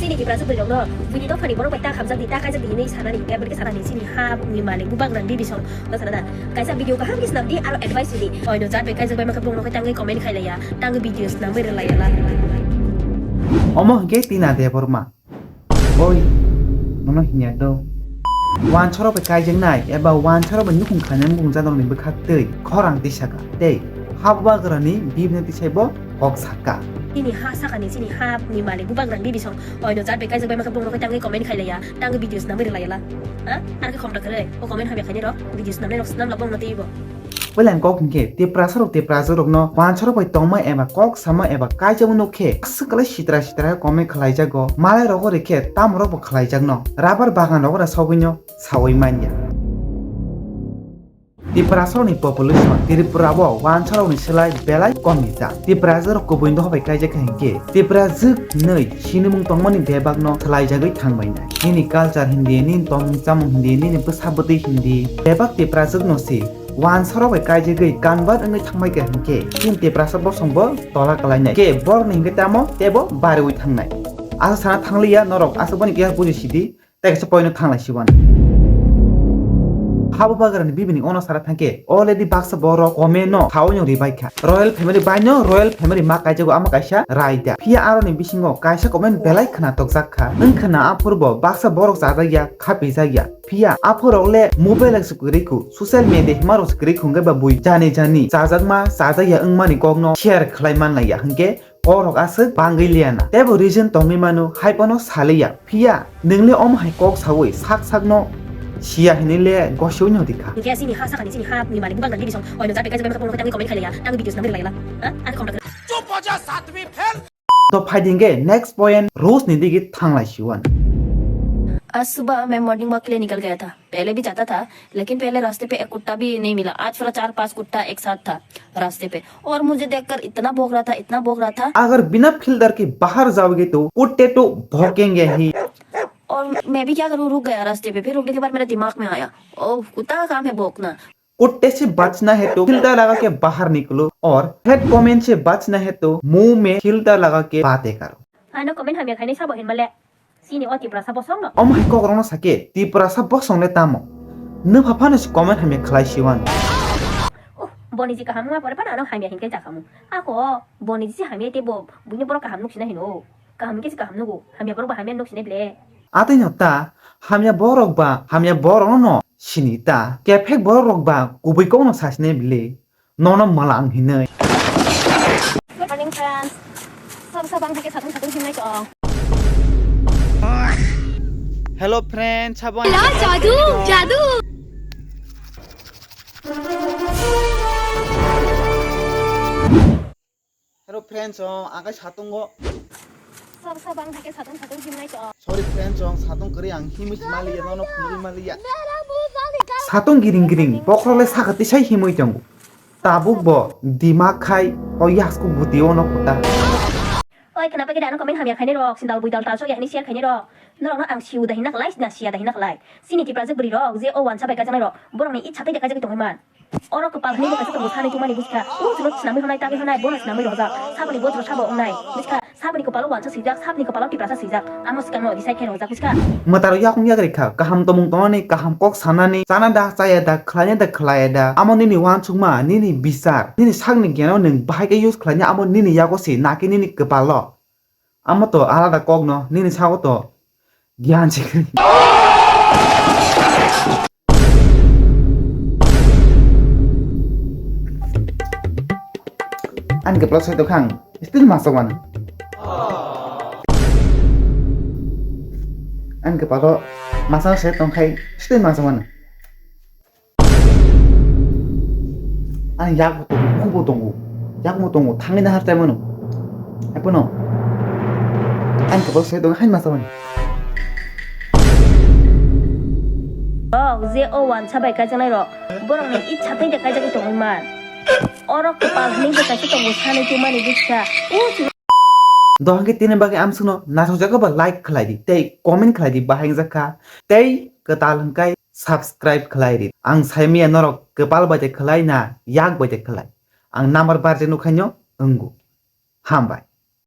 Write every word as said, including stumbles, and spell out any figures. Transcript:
Chini Tiprasa bwrwi rokno buini dophani borok bai ta khamjak di, ta kaijak di hinwi sanani, kebel khe sanani chini ha ni malik bubagra ni bisong no sana da. Kaisa video kaham khe swnam di, aro advice di. Oino jat bai kaijak bai makha bongno khe tangwi comment khai laiya, tangwi video swnamwi rwlaiya la. Omo hwnkhe Tina Debbarma. Oi, nono hinya do. Wansarok bai kaijaknai eba wansarok bai nukhung khlainai mung jadokni bwkhak tei khorang tisaka tei ha bubagrani bibini tisaibo kok saka. Chini ha sakani, chini ha ni malik bubagrani bibisong oino jat bai kaijak bai makha bongno khe tangwi comment khai laiya, tangwi video swnamwi rwlaiya la. Ha? Ar khe khomra kwrwi o comment hamya khainai rok, video swnamnai rok swnam la bongno teibo. Puila ang kok hinkhe, Tiprasa rok, Tiprasa rokno wansarok bai tongma eba kok sama eba kaijakma nuk khe, aswk kwlai sitra sitra khe comment khlaijago, malai rogo rikhe tamo rok bo khlaijakno, rubber bagan rogo na sogwino sawi manya. Tiprasa rokni population Tripura o wansarokni slai belai kom ni ta. Tiprasa rok kubui doha bai kaijak kha hinkhe, Tiprasa jwk hinwi sinimung tongmani bebakno swlaijagwi thangbainai. Nini culture hindi, nini tongmung chamung hindi, nini bwsa bwtwi hindi, bebak Tiprasa jwkno si wansarok bai kaijagwi convert wngwi thangbai kha hinkhe, chini Tiprasa bosongbo tola kwlainai. Khe borokni hinkhe tamo teibo bariwi thangnai. Asa sana thangliya norok, asa boni keha buji sidi, tei kaisa point no thanglai siwan. Ha bubagrani bibini ono sara thangkhe already baksa borok comment no sawi no ribai kha. Royal family bai no royal family ma kaijago ama kaisa raida. Phiya aroni bisingo kaisa comment belai khna tokjak kha. Wngkhana aphuru bo baksa borok chajakya, khapijakya. Phiya aphurok le mobile se kwrwi khu, social media hima rok se kwrwi khu, hwnkhe ba bui jani jani chajakma, chajakya wngmani kokno share khlai manlaiya, hwnkhe kokrok aswk bangwi liyana. Teibo reason tongwi mano, hai phano saliya. Phiya nwng le omo hai kok sawi sak sakno siya hinwi le gosiwi no rikha. Hwnkhe chini ha sakani, chini ha ni malik bubagrani bibisong oino jat bai kaijak bai makha bongno khe tangwi comment khai laiya, tangwi video swnamwi rwlaiya la. Ha? Ar khe khomra kwrwi. To phaidi hwnkhe next point, Rose ni digi thanglai siwan. आज सुबह मैं morning walk के लिए निकल गया था। पहले भी जाता था, लेकिन पहले रास्ते पे एक कुत्ता भी नहीं मिला। आज पूरा चार पांच कुत्ता एक साथ था रास्ते पे, और मुझे देखकर इतना भौंक रहा था, इतना भौंक रहा था। अगर बिना फिल्टर के बाहर जाओगे तो कुत्ते तो भौंकेंगे ही। और मैं भी क्या करूँ, रुक गया रास्ते पे। फिर रुकने के बाद मेरे दिमाग में आया, ओ, कुत्ता का काम है भौंकना। कुत्ते से बचना है तो फिल्टर लगा के बाहर निकलो और हेट कमेंट से बचना है तो मुंह में फिल्टर लगा के बातें करो। Ano comment hamya khainai sabo hinmale. Chini o Tiprasa bosongno. Omo hai kokrokno sakhe Tiprasa bosong le tamo? Nwpha phano se comment hamya khlai siwan. Oh, boni ji kaham wngma pore phano ano hamya hinkhe jakhamu. Ako boni ji hamya tei bo buino borok kaham nuk sina hino. Kaham khe se kaham nugo. Hamya borok ba hamya nuk sina bile. Atwi no ta hamya borok ba hamya borok no sini ta. Kephek borok rok ba kubui kokno sasine bile. Nono malang hinwi. Good morning, friends. Sabsa bang thake satung satung himnai chong. Hello, friends. Sabang. Hello, jadu, jadu. Hello, friends. Oh, akai satung go. Sabsa bang thake satung satung himnai chong. Sorry, friends. Oh, satung kari ang himi maliya, nono phunui maliya. Satung giring giring, bokhorok le sakha tisai himwi tongo. Tabuk bo dimak khai o yasku guti ono kuta. Oi, khna pagida ano comment hamya khainai rok, sindal buidal talsok ya hinwi share khainai rok. Norokno ang siu da hinna khlai, sina siya da hinna khlai. Chini Tiprajwk bwrwi rok, je o wansa bai kaijaknai rok, borokni itsa tei de kaijagwi tongwi man. Oro kwpal hinwi bo kaisa tongo sanwi tongmani buskha. O chwngno swnamwi hwnai, tagwi hwnai, bono swnamwi rojak. Saboni bojro sabo wngnai. Buskha. Saboni kwpalo wansa swijak, saboni kwpalo Tiprasa swijak. Amo swkangno decide khe rojak, buskha. Mwtaro yakung yakrwi kha, kaham tongmung tongnani, kaham kok sanani, chana da, chaya da, khlaina da, khlaya da. Amo nini wansukma, nini bichar, nini sakni geno nwng bahai khe use khlaina, amo nini yago se, naki nini kwpalo. Amo to alada kokno, nini sago to gyan se kwrwi. Ani kwpalo sai tongkha ang, still masa wano. Ani kwpalo masa sai tongkhai, still masa wano. Ani yak bo tongo, bukhuk bo tongo, yak bo tongo, thangwi nahar chai mano. Hai phano ani kwpalo sai tongo, hai masa wano. Rok je o wansa bai kaijaknai rok, borokni itsa tei de kaijagwi tongwi man. Oro kwpal hinwi bo kaisa tongo, sanwi tongmani bwsa. O chwng- Dohon khe tini bagwi amsukno naithokjagwi ba like khlai di tei comment khlai di, bahai wngjak kha tei kwtal hwnkhe subscribe khlai di. Ang sai manya norok kwpal bai de khlai na yak bai de khlai. Ang number barjak nukhaino wngo. Hambai.